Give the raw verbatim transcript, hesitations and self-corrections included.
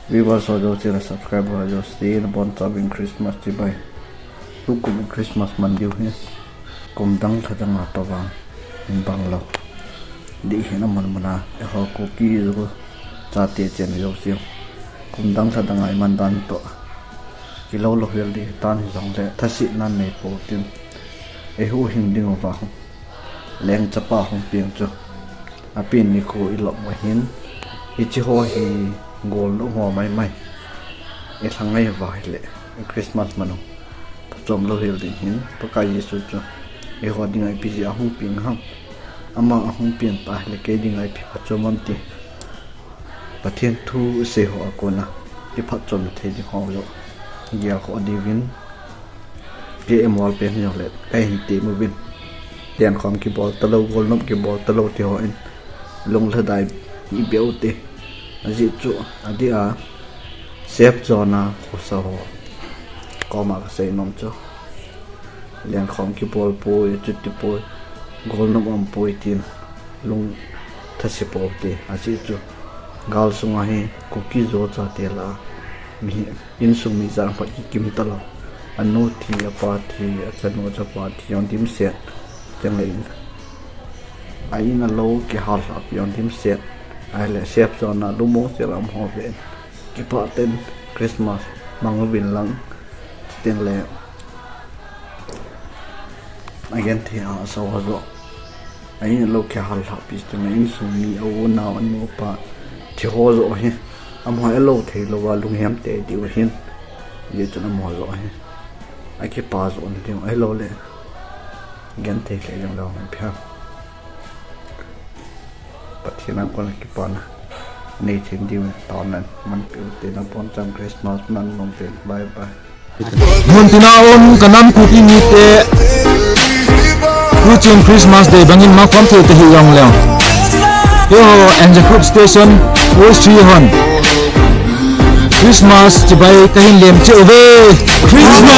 Viewers ho jouse le subscriber ho jouse, nabonchauvin Christmas chibai. Tukum Christmas man diu hi kum dang lha dang a tobang in bang lou ding ahin, amun mun a eiho Kuki Zo chate chen jouse kum dang lha dang a iman dan toh kilou lou hel ding tan hijongle thasetna nei pou tin, eihuhhing diuva leng chapa hung peng chu apen nikho ilom u ahin, hiche ho hi golnop ho maimai ilha ngai uva ahile Christmas man u phachom lou hel ding ahin, Pakai Jesu chu eiho dinga ipi jeh a hung peng ham, ama ahung peng ta ahile kei dinga ipi phachom ham ti Pathen thu isei ho a kona iphatchomna thei ding ho joh gelkhoh diuvin K M World pen hijongle kahin tem uvin. Lenkhom kibol talou, golnop kibol talou ti hon lunglhadai ibeh u hite. Ajeh chu adeh a safe zone a khosa ho koma kasei nom chu, lenkhom kibol poi, chuti poi, golnop um poi tin lung thase pou hite. Ajeh chu gal sunga hi Kuki Zo chate lah a mi, insung mi jat khat kikim talou, anu thi, apa thi, achanu achapa thi jong dimset, chuleh in, a in alou kihallhahpi jong dimset, ahile safe zone a lungmong sel a um ho ven. Kipah tah in Christmas mang uvin lang, chuteng le agenthei a asa ho joh, a in alou kihallhahpi chuteng le insung mi, a u nao, anu apa thi ho joh hi amaho elou theilouva lunghem tei diu ahin, hijeh chun amaho joh hi akipa johna diu ahiloule genthei lheh jongleu hung pia. Pathen a kona kipana nei them diuvin taona manpeh u hite, nabonchauvin Christmas man nom uvin. Bye bye. Mun tina um kanam Kuki mite, tuchung Christmas Day bangin makhom thei tahih jongleu, eiho Angel Group Station Post Three hon Christmas chibai kahin lem cheh uve. Christmas!